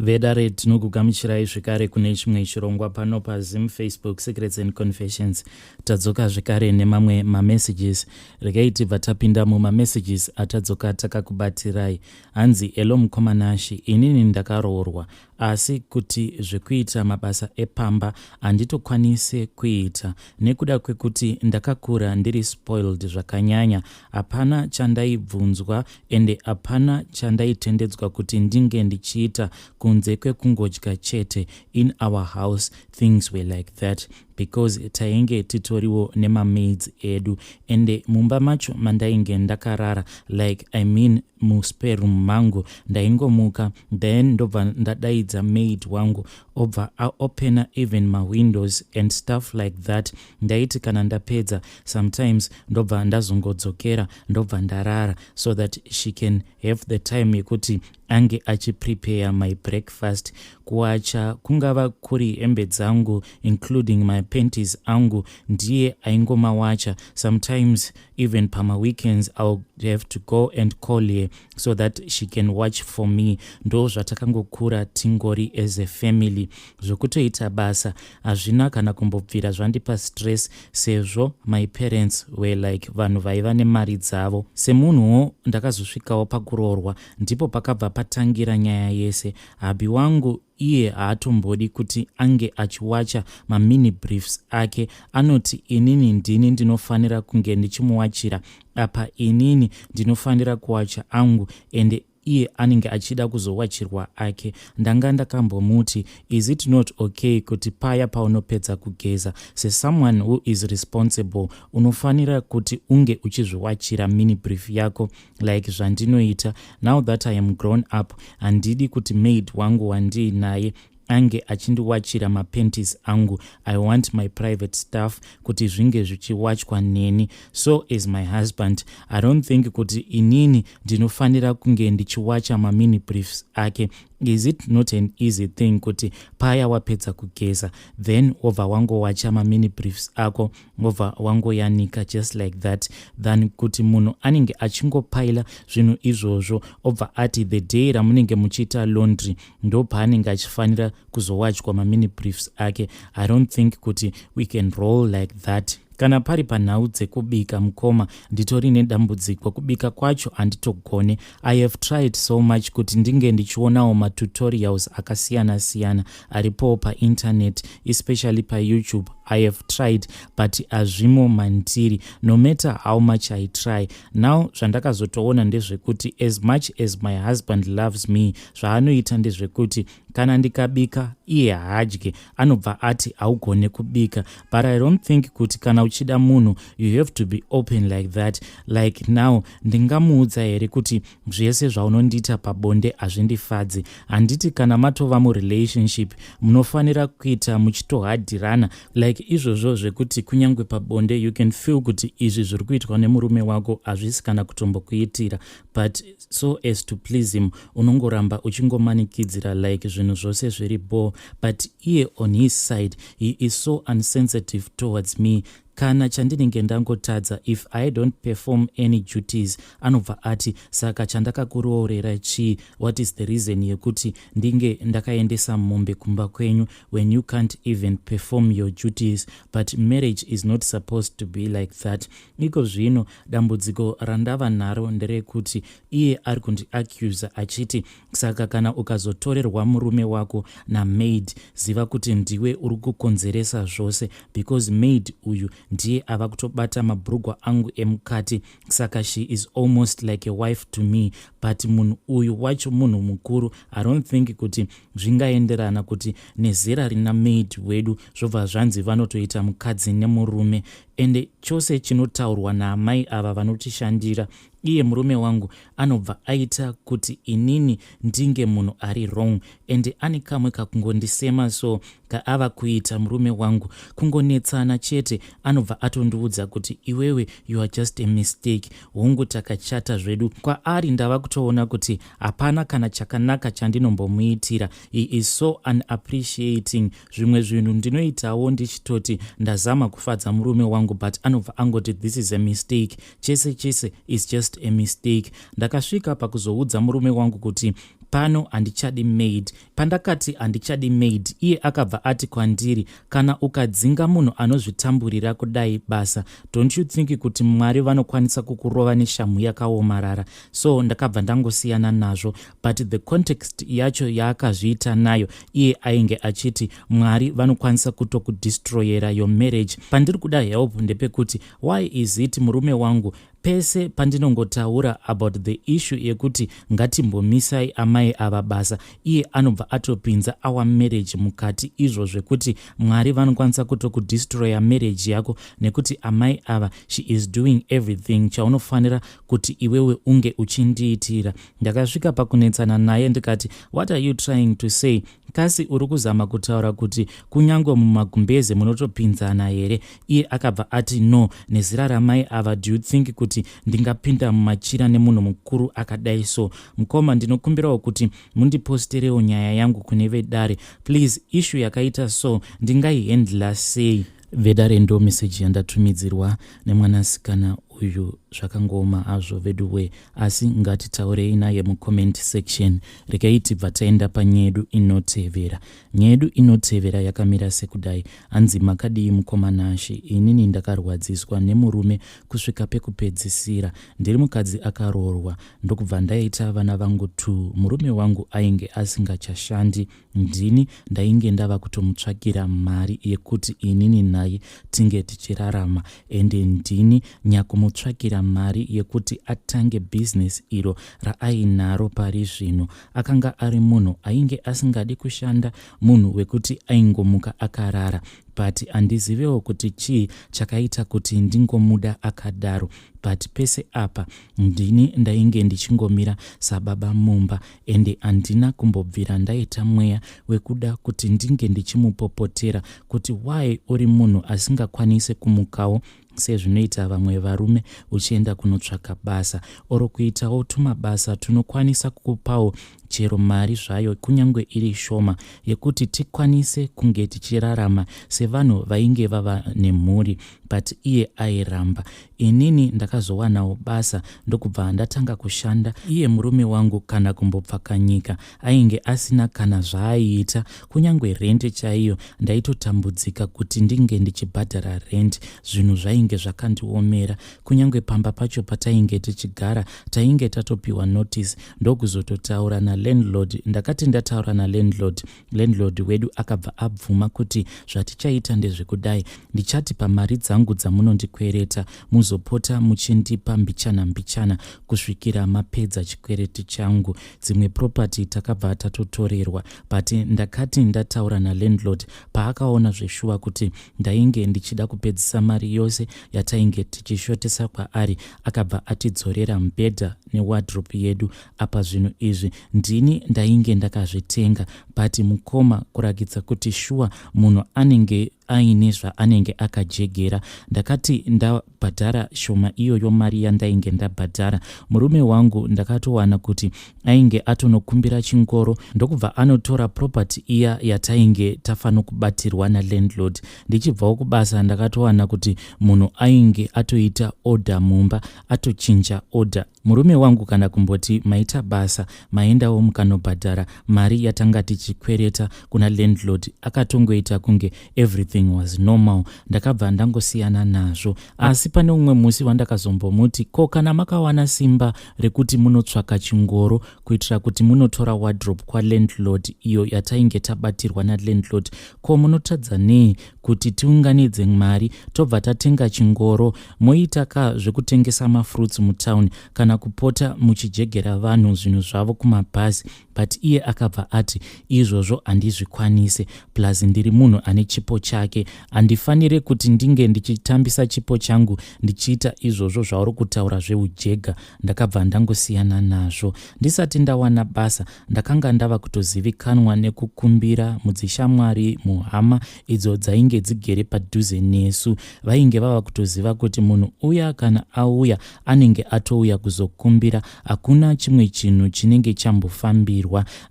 Vedare, tinokugamuchirai zvekare kune chimwe chirongwa pano paZim Facebook Secrets and Confessions. Tadzoka zvekare nemamwe mamessages. Regai tibva tapinda mumamessages atadzoka takakubatirai. Hanzi, "Hello mukoma Nashi, inini ndakaroorwa, asi kuti zvekuita mabasa epamba handitokwanise kuita nekuda kwekuti ndakakura ndiri spoiled zvakanyanya. Hapana chandaibvunzwa ende hapana chandaitendedzwa kuti ndinge ndichiita kunze kwekungodya chete. In our house things were like that because tainge titoriwo nemamaids edu, ende mumba macho mandainge ndakarara, like, I mean, muspare room mangu, ndaingomuka then ndobva ndadaidza maid wangu, obva aopena even mawindows and stuff like that. Ndaiti kana ndapedza, sometimes ndobva ndazongodzokera, ndobva ndarara so that she can have the time yekuti ange achiprepare my breakfast. Kuwacha, kungava kuri hembe dzangu, including my panties angu, ndiye aingomawacha. Sometimes even pamaweekends I will have to go and call her so that she can watch for me. Ndo zvatakangokura tingori as a family. Zvokutoita basa hazvina kana kumbobvira zvandipa stress, sezvo my parents were like vanhu vaiva nemari dzavo. Semunhuwo ndakazosvikawo pakuroorwa, ndipo pakabva patangira nyaya yese. Hubby wangu iye haatombodi kuti ange achiwacha mamini briefs ake. Anoti inini ndini ndinofanira kunge ndichimuwachira, apa inini ndinofanira kuwacha angu, ende iye anenge achida kuzowachirwa ake. Ndanga ndakambomuti, is it not okay kuti paya paunopedza kugeza, sesomeone who is responsible, unofanira kuti unge uchizviwachira mini brief yako like zvandinoita? Now that I am grown up, handidi kuti maid wangu wandiinaye ange achindiwachira mapanties angu. I want my private stuff kuti zvinge zvichiwachwa neni. So as my husband, I don't think kuti inini ndinofanira kunge ndichiwacha mamini briefs ake. Is it not an easy thing kuti paya wapedza kugeza, then wobva wangowacha mamini briefs ako, wobva wangoyanika just like that, than kuti munhu anenge achingopaila zvinhu izvozvo, obva ati the day ramunenge muchiita laundry ndo paanenge achifanira kuzowachwa mamini briefs ake? I don't think kuti we can roll like that. Kana pari panhau dzekubika, mukoma, nditori nedambudziko. Kubika kwacho handitogone. I have tried so much kuti ndinge ndichionawo matutorials akasiyana-siyana aripowo painternet, especially paYouTube. I have tried, but hazvimo mandiri, no matter how much I try. Now zvandakazotoona ndezvekuti as much as my husband loves me, zvaanoita ndezvekuti kana ndikabika iye haadye. Anobva ati haugone kubika. But I don't think kuti kana uchida munhu you have to be open like that. Like now, ndingamuudza here kuti zvese zvaunondiita pabonde hazvindifadzi? Handiti kana matova murelationship munofanira kuita muchitohadhirana like izvozvo, zvekuti kunyange pabonde you can feel kuti izvi zviri kuitwa nemurume wako hazvisi kana kutombokuitira, but so as to please him unongoramba uchingomanikidzira like zvinhu zvose zviri bo? But iye on his side, he is so unsensitive towards me. Kana chandinenge ndangotadza, if I don't perform any duties, anobva ati, "Saka chandakakuroorera chii? What is the reason yekuti ndinge ndakaendesa mombe kumba kwenyu when you can't even perform your duties?" But marriage is not supposed to be like that. Iko zvino dambudziko randava naro nderekuti iye ari kundiaccusa achiti, "Saka kana ukazotorerwa murume wako namaid, ziva kuti ndiwe uri kukonzeresa zvose, because maid uyu ndiye ava kutobata mabhurugwa angu emukati, saka she is almost like a wife to me." But munhu uyu wacho munhu mukuru. I don't think kuti zvingaenderana kuti nezera rina maid wedu zvobva zvanzi vanotoita mukadzi nemurume. Ende chose chinotaurwa naamai ava vanotishandira, iye murume wangu anobva aita kuti inini ndinge munhu ari wrong. Ende ane kamwe kakungondisema so kaava kuita murume wangu, kungonetsana chete anobva atondiudza kuti, "Iwewe, you are just a mistake." Hongu, takachata zvedu. Kwaari ndava kutoona kuti hapana kana chakanaka chandinombomuitira. He is so unappreciating. Zvimwe zvinhu ndinoitawo ndichitoti ndazama kufadza murume wangu, but anobva angoti, "This is a mistake." Chese chese is just a mistake. Ndakasvika pakuzoudza murume wangu kuti Pano handichadi maid. Pandakati handichadi maid, iye akabva ati kwandiri, kana ukadzinga munhu anozvitamburira kudai basa, don't you think kuti Mwari vanokwanisa kukurova neshamhu yakaomarara? So ndakabva ndangosiyana nazvo, but the context yacho yaakazviita nayo, iye ainge achiti Mwari vanokwanisa kutokudestroyera your marriage. Pandiri kuda help ndepekuti why is it murume wangu pese pandinongotaura about the issue yekuti ngatimbomisai amai ava basa, iye anobva atopinza our marriage mukati, izvo zvekuti Mwari vanokwanisa kutokudestroya marriage yako nekuti amai ava, she is doing everything chaunofanira kuti iwewe unge uchindiitira. Ndakasvika pakunetsana naye ndikati, "What are you trying to say? Kasi uri kuzama kutaura kuti kunyange mumagumbeze munotopinzana here?" Iye akabva ati, "No, nezira ramai ava, do you think kuti ndingapinda mumachira nemunhu mukuru akadai so?" Mukoma, ndinokumbirawo kuti mundiposterewo nyaya yangu kune vedare, please. Issue yakaita so ndingaihandla sei? Vedare, ndo meseji yandatumidzirwa nemwanasikana uyu. Zvakangooma hazvo veduwe, asi ngatitaurei naye mucomment section. Regai tibva taenda panyaya yedu inotevera. Nyaya yedu inotevera yakamira sekudai. Hanzi, "Makadii mukoma Nashe? Inini ndakarwadziswa nemurume kusvika pekupedzisira. Ndiri mukadzi akaroorwa, ndokubva ndaita vana vangu t. Murume wangu ainge asingachashandi, ndini ndainge ndava kutomutsvakira mari yekuti inini naye tinge tichirarama, ende ndini nyakumutsvakira mari yekuti atange bhizinesi iro raainaro pari zvino. Akanga ari munhu ainge asingadi kushanda, munhu wekuti aingomuka akarara, but handizivewo kuti chii chakaita kuti ndingomuda akadaro. But pese apa ndini ndainge ndichingomira sababa mumba, ende handina kumbobvira ndaita mweya wekuda kuti ndinge ndichimupopotera kuti why uri munhu asingakwanisi kumukawo sezvinoita vamwe varume uchienda kunotsvaka basa or kuitawo tumabasa tunokwanisa kukupawo chero mari zvayo, kunyange iri shoma, yekuti tikwanise kunge tichirarama sevanhu vainge vava nemhuri. But iye airamba. Inini ndakazowanawo basa, ndokubva ndatanga kushanda. Iye murume wangu kana kumbopfakanyika ainge asina kana zvaaiita. Kunyange rent chaiyo ndaitotambudzika kuti ndinge ndichibhadhara rent. Zvinhu zvainge zvakandiomera. Kunyange pamba pacho patainge tichigara, tainge tatopiwa notice, ndokuzototaura nalandlord. Ndakati ndataura nalandlord, landlord wedu akabva abvuma kuti zvatichaita ndezvekudai: ndichati pamari dzangu dzamunondikwereta muzopota muchindipa mbichana mbichana kusvikira mapedza chikwereti changu. Dzimwe property takabva tatotorerwa, but ndakati ndataura nalandlord, paakaona zveshuwa kuti ndainge ndichida kupedzisa mari yose yatainge tichishotesa kwaari, akabva atidzorera mubhedha newardrobe yedu. Apa zvinhu izvi ndini ndainge ndakazvitenga. But mukoma, kurakidza kuti shuwa munhu anenge aine zvaanenge akajegera, ndakati ndabhadhara shoma iyoyo, mari yandainge ndabhadhara, murume wangu ndakatowana kuti ainge atonokumbira chingoro, ndokubva anotora property iya yatainge tafanokubatirwa nalandlord. Ndichibvawo kubasa, ndakatowana kuti munhu ainge atoita order mumba, atochinja order. Murume wangu kana kumboti maita basa, maendawo mukanobhadhara mari yatanga tichikwereta kuna landlord. Akatongoita kunge everything was normal. Ndakabva ndangosiyana nazvo. Asi pane umwe musi wandakazombomuti, ko kana makawana simba rekuti munotsvaka chingoro kuitira kuti munotora wardrobe kwalandlord iyo yatainge tabatirwa nalandlord, ko munotadza nei kuti tiunganidze mari, tobva tatenga chingoro, moita ka zvekutengesa mafruits mutauni kana kupota muchijegera vanhu zvinhu zvavo kumabhazi?" But iye akabva ati, "Izvozvo handizvikwanise, plus ndiri munhu ane chipo chake. Handifaniri kuti ndinge ndichitambisa chipo changu ndichiita izvozvo zvauri kutaura zveujega." Ndakabva ndangosiyana nazvo. Ndisati ndawana basa, ndakanga ndava kutozivikanwa nekukumbira mudzishamwari, muhama idzo dzainge dzigere padhuze nesu. Vainge vava kutoziva kuti munhu uya kana auya, anenge atouya kuzokumbira, hakuna chimwe chinhu chinenge chambofambirwa.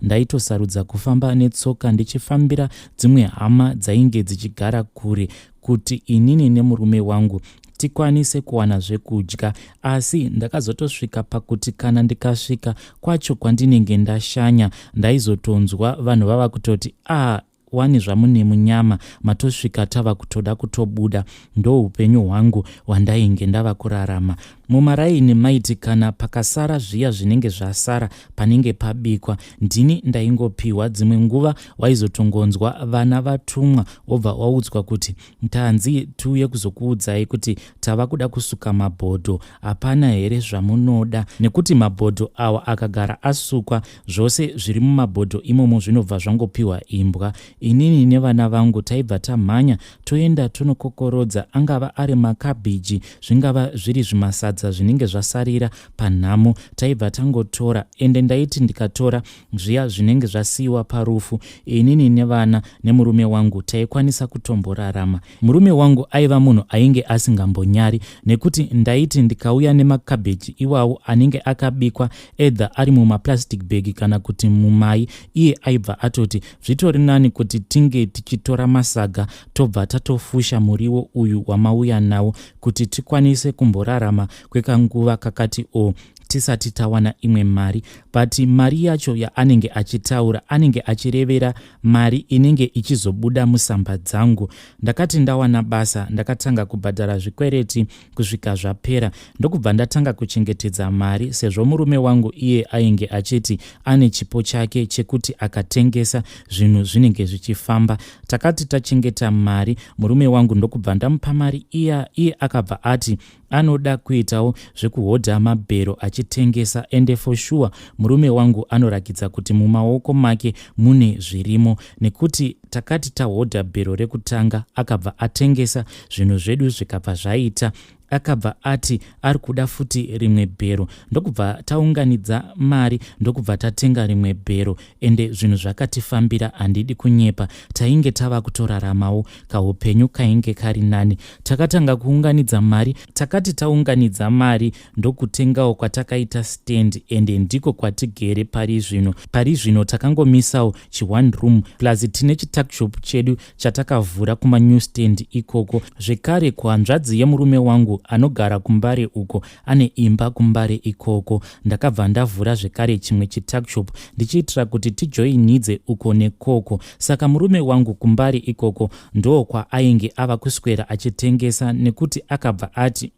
Ndaitosarudza kufamba netsoka ndichifambira dzimwe hama dzainge dzichigara kure, kuti inini nemurume wangu tikwanise kuwana zvekudya. Asi ndakazotosvika pakuti kana ndikasvika kwacho kwandinenge ndashanya ndaizotonzwa vanhu vava kutoti ah wani zvamune munyama matosvika tava kutoda kutobuda. Ndoupenyu hwangu hwandainge ndava kurarama. Mumaraini maiti kana pakasara zviya zvinenge zvasara panenge pabikwa ndini ndaingopiwa. Dzimwe nguva waizotongonzwa vana vatumwa wobva waudzwa kuti tanzi tiuye kuzokuudzai kuti tava kuda kusuka mabhodho hapana here zvamunoda nekuti mabhodho awa akagara asukwa zvose zviri mumabhodho imomo zvinobva zvangopiwa imbwa. Inini nevana vangu taibva tamhanya toenda tonokokorodza angava ari makabhiji zvingava zviri zvimasadza zvinenge zvasarira panhamo taibva tangotora ende ndaiti ndikatora zviya zvinenge zvasiyiwa parufu inini nevana nemurume wangu taikwanisa kutomborarama. Murume wangu aiva munhu ainge asingambonyari nekuti ndaiti ndikauya nemakabheji iwawo anenge akabikwa either ari mumaplastic bag kana kuti mumai iye aibva atoti zvitori nani kuti tinge tichitora masaga tobva tatofusha muriwo uyu wamauya nawo kuti tikwanise kumborarama kwekanguva kakati o tisati tawana imwe mari. But mari yacho yaanenge achitaura anenge achirevera mari inenge ichizobuda musamba dzangu. Ndakati ndawana basa ndakatanga kubhadhara zvikwereti kusvika zvapera ndokubva ndatanga kuchengetedza mari sezvo murume wangu iye ainge achiti ane chipo chake chekuti akatengesa zvinhu zvinenge zvichifamba. Takati tachengeta mari murume wangu ndokubva ndamupa mari iya iye akabva ati anoda kuitawo zvekuhodha mabhero achitengesa ende for sure murume wangu anorakidza kuti mumaoko make mune zvirimo nekuti takati tahodha bhero rekutanga akabva atengesa zvinhu zvedu zvikabva zvaita. Akabva ati ari kuda futi rimwe bhero ndokubva taunganidza mari ndokubva tatenga rimwe bhero ende zvinhu zvakatifambira handidi kunyepa tainge tava kutoraramawo kaupenyu kainge kari nani. Takatanga kuunganidza mari takati taunganidza mari ndokutengawo kwatakaita stand ende ndiko kwatigere pari zvino. Pari zvino takangomisawo chi one room plus tine chituckshop chedu chatakavhura kumanew stand ikoko. Zvekare kuhanzvadzi yemurume wangu anogara kuMbare uko ane imba kuMbare ikoko. Ndakabva ndavhura zvekare chimwe chituckshop ndichiitira kuti tijoinidze uko nekoko. Saka murume wangu kuMbare ikoko ndokwaainge ava kuswera achitengesa nekuti akabva ati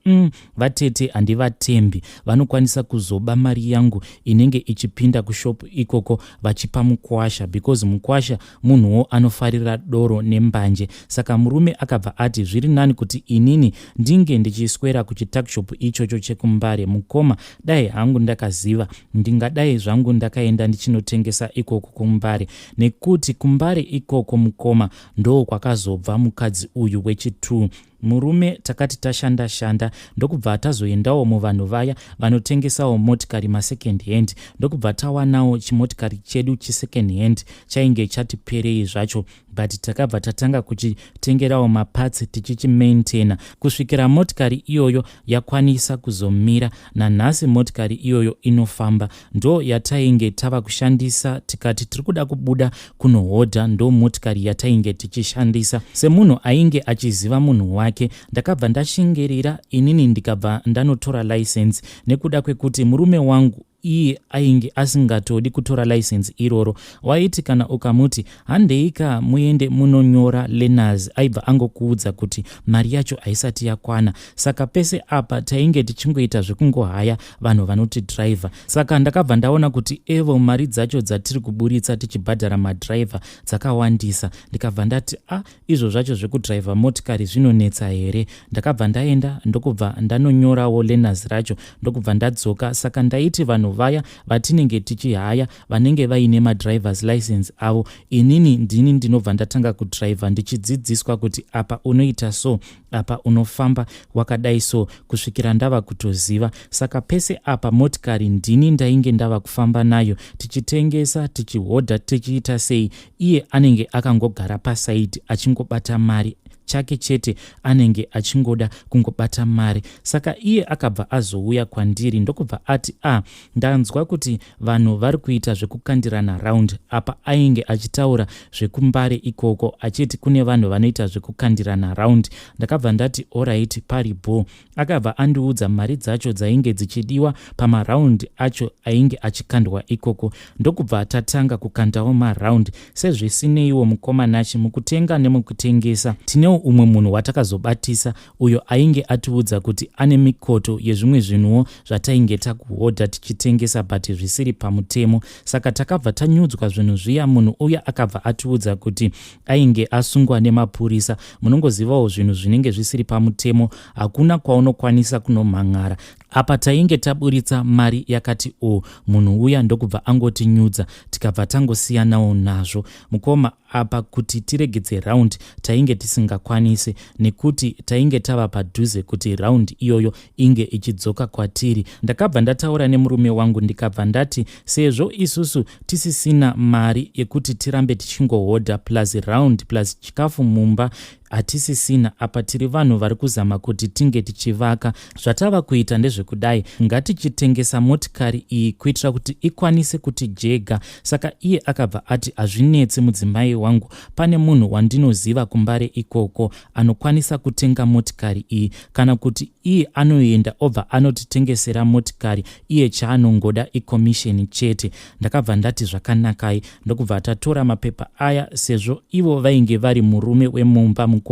vatete handivatembi vanokwanisa kuzoba mari yangu inenge ichipinda kushop ikoko vachipa mukwasha because mukwasha munhuwo anofarira doro nembanje. Saka murume akabva ati zviri nani kuti inini ndinge ndichiswera kuchituckshop ichocho chekuMbare. Mukoma dai hangu ndakaziva ndingadai zvangu ndakaenda ndichinotengesa ikoko kuMbare nekuti kuMbare ikoko mukoma ndo kwakazobva mukadzi uyu wechi2. Murume takati tashanda shanda ndokubva tazoendawo muvanhu vaya vanotengesawo motikari masecond hand ndokubva tawanawo chimotikari chedu chisecond hand chainge chati perei zvacho but takabva tatanga kuchitengerawo maparts tichichimaintaina kusvikira motikari iyoyo yakwanisa kuzomira. Nanhasi motikari iyoyo inofamba ndo yatainge tava kushandisa tikati tiri kuda kubuda kunohodha ndo motikari yatainge tichishandisa. Semunhu ainge achiziva munhu wake ndakabva ndashingirira inini ndikabva ndanotora license nekuda kwekuti murume wangu iye ainge asingatodi kutora license iroro. Waiti kana ukamuti handeika muende munonyora learners aibva angokuudza kuti mari yacho haisati yakwana. Saka pese apa tainge tichingoita zvekungohaya vanhu vanoti driver. Saka ndakabva ndaona kuti evo mari dzacho dzatiri kuburitsa tichibhadhara madriver dzakawandisa. Ndikabva ndati a izvo zvacho zvekudriver motikari zvinonetsa here. Ndakabva ndaenda ndokubva ndanonyorawo learners racho ndokubva ndadzoka. Saka ndaiti vanhu vaya vatinenge tichihaya vanenge vaine madrivers license avo inini ndini ndinobva ndatanga kudriver ndichidzidziswa kuti apa unoita so apa unofamba wakadai so kusvikira ndava kutoziva. Saka pese apa motikari ndini ndainge ndava kufamba nayo tichitengesa tichihodha tichiita sei iye anenge akangogara pasaidi achingobata mari. Chake chete anenge achingoda kungobata mari. Saka iye akabva azouya kwandiri ndokubva ati, "A ah, ndanzwa kuti vanhu vari kuita zvekukandirana round." Apa ainge achitaura zvekuMbare ikoko, achiti kune vanhu vanoita zvekukandirana round. Ndakabva ndati, "Alright, pari bho." Akabva andiudza mari dzacho dzainge dzichidiwa pamaround acho ainge achikandwa ikoko, ndokubva tatanga kukandawo maround. Sezvisineiwo, mukoma Nashi, mukutenga nemukutengesa tinewo umwe munhu watakazobatisa, uyo ainge atiudza kuti ane mikoto yezvimwe zvinhuwo zvatainge takuhodha tichitengesa, but zvisiri pamutemo. Saka takabva tanyudzwa zvinhu zviya. Munhu uya akabva atiudza kuti ainge asungwa nemapurisa. Munongozivawo, zvinhu zvinenge zvisiri pamutemo hakuna kwaunokwanisa kunomhan'ara. Apa tainge taburitsa mari yakati o. Munhu uya ndokubva angotinyudza, tikabva tangosiyanawo nazvo, mukoma. Apa kuti tiregedze round tainge tisingakwanisi, nekuti tainge tava padhuze kuti round iyoyo inge ichidzoka kwatiri. Ndakabva ndataura nemurume wangu, ndikabva ndati, sezvo isusu tisisina mari yekuti tirambe tichingohodha, plus round, plus chikafu mumba hatisisina, apa tiri vanhu vari kuzama kuti tinge tichivaka, zvatava kuita ndezvekudai: ngatichitengesa motikari iyi kuitira kuti ikwanise kutijega. Saka iye akabva ati, "Hazvinetsi, mudzimai wangu, pane munhu wandinoziva kuMbare ikoko anokwanisa kutenga motikari iyi, kana kuti iye anoenda obva anotitengesera motikari, iye chaanongoda icommission chete." Ndakabva ndati, "Zvakanakai." Ndokubva tatora mapepa aya, sezvo ivo vainge vari murume wemumba, mukoma.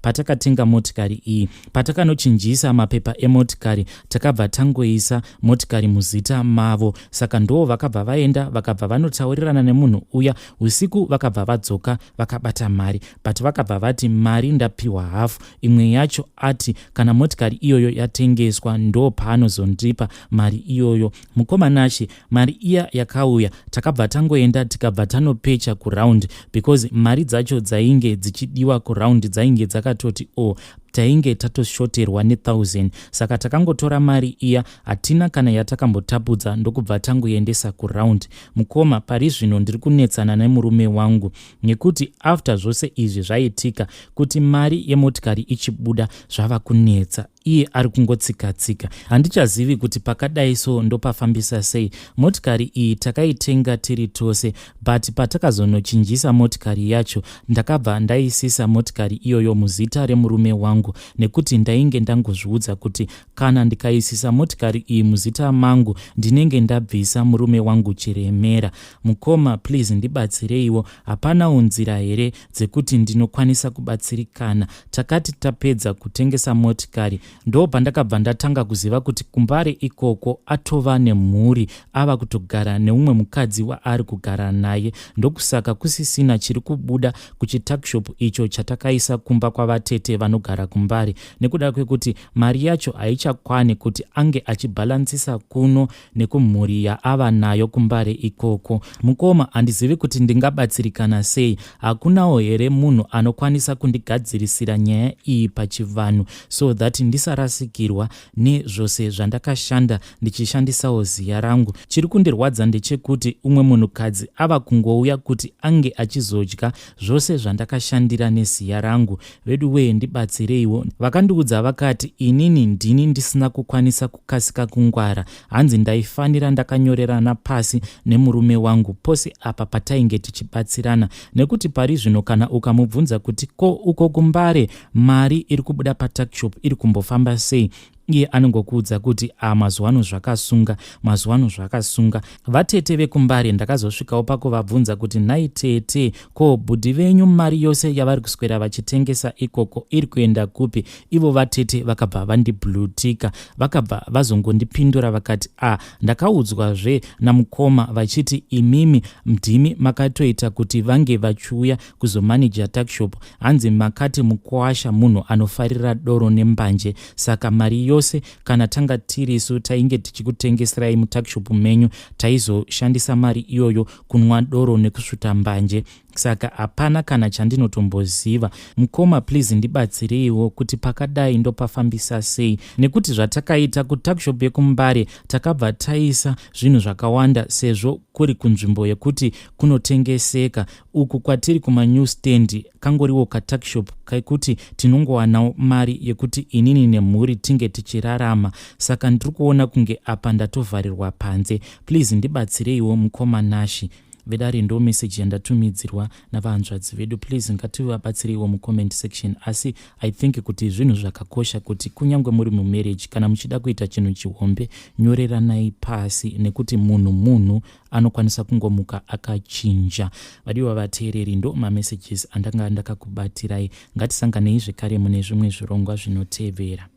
Patakatenga motikari iyi, patakanochinjisa mapepa emotikari, takabva tangoisa motikari muzita mavo. Saka ndo vakabva vaenda, vakabva vanotaurirana nemunhu uya. Usiku vakabva vadzoka vakabata mari, but vakabva vati, "Mari ndapiwa hafu, imwe yacho ati kana motikari iyoyo yatengeswa ndo paanozondipa mari iyoyo." Mukoma Nashi, mari iya yakauya, takabva tangoenda, tikabva tanopecha kuround, because mari dzacho dzainge dzichidiwa kuround dzainge dzakatoti o oh, tainge tatoshoterwa ne1000. Saka takangotora mari iya, hatina kana yatakambotapudza, ndokubva tangoendesa kuround. Mukoma, pari zvino ndiri kunetsana nemurume wangu, nekuti after zvose izvi zvaitika, kuti mari yemotikari ichibuda zvava kunetsa. Iye ari kungotsika-tsika. Handichazivi kuti pakadai so ndopafambisa sei. Motikari iyi takaitenga tiri tose, but patakazonochinjisa motikari yacho, ndakabva ndaisisa motikari iyoyo muzita remurume wangu, nekuti ndainge ndangozviudza kuti kana ndikaisisa motikari iyi muzita mangu, ndinenge ndabvisa murume wangu chiremera. Mukoma, please ndibatsireiwo. Hapanawo nzira here dzekuti ndinokwanisa kubatsirikana? Takati tapedza kutengesa motikari, ndo pandakabva ndatanga kuziva kuti kuMbare ikoko atova nemhuri, ava kutogara neumwe mukadzi waari kugara naye. Ndokusaka kusisina chiri kubuda kuchituckshop icho chatakaisa kumba kwavatete vanogara kuMbare, nekuda kwekuti mari yacho haichakwani kuti ange achibhalansisa kuno nekumhuri yaava nayo kuMbare ikoko. Mukoma, handizivi kuti ndingabatsirikana sei. Hakunawo here munhu anokwanisa kundigadzirisira nyaya iyi pachivanhu, so that ndisarasikirwa nezvose zvandakashanda ndichishandisawo ziya rangu? Chiri kundirwadza ndechekuti umwe munhukadzi ava kungouya kuti ange achizodya zvose zvandakashandira neziya rangu. Vedu wee, ndibatsireiwo. Vakandiudza vakati inini ndini ndisina kukwanisa kukasika kungwara. Hanzi ndaifanira ndakanyorerana pasi nemurume wangu pose apa patainge tichibatsirana, nekuti pari zvino kana ukamubvunza kuti, "Ko uko kuMbare mari iri kubuda patuckshop iri kumbofamba sei?" iye anongokuudza kuti, "A, mazuva ano zvakasunga, mazuva ano zvakasunga." Vatete vekuMbare ndakazosvikawo pakuvabvunza kuti, "Nhai tete, ko bhudhi venyu mari yose yavari kuswera vachitengesa ikoko iri kuenda kupi?" Ivo vatete vakabva vandiblutika, vakabva vazongondipindura vakati, "A, ndakaudzwazve namukoma vachiti imimi ndimi makatoita kuti vange vachiuya kuzomanija tuckshop. Hanzi makati mukwasha munhu anofarira doro nembanje, saka mari yose." yose kana tanga tirisu tainge tichikutengeserai mutuckshop menyu, taizoshandisa mari iyoyo kunwa doro nekusvuta mbanje. Saka hapana kana chandinotomboziva. Mukoma, please ndibatsireiwo kuti pakadai ndopafambisa sei, nekuti zvatakaita kutuckshop yekuMbare, takabva taisa zvinhu zvakawanda sezvo kuri kunzvimbo yekuti kunotengeseka. Uku kwatiri kumanew stand kangoriwo katuckshop kekuti tinongowanawo mari yekuti inini nemhuri tinge tichirarama. Saka ndiri kuona kunge apa ndatovharirwa panze. Please ndibatsireiwo, mukoma Nashi. Vedare, ndo meseji yandatumidzirwa navahanzvadzi vedu. Please ngativabatsireiwo mucomment section. Asi I think kuti zvinhu zvakakosha kuti kunyange muri mumarriage, kana muchida kuita chinhu chihombe, nyoreranai pasi, nekuti munhu munhu anokwanisa kungomuka akachinja. Vadiwa vateereri, ndo mamessages andanga ndakakubatirai. Ngatisanganei zvekare mune zvimwe zvirongwa zvinotevera.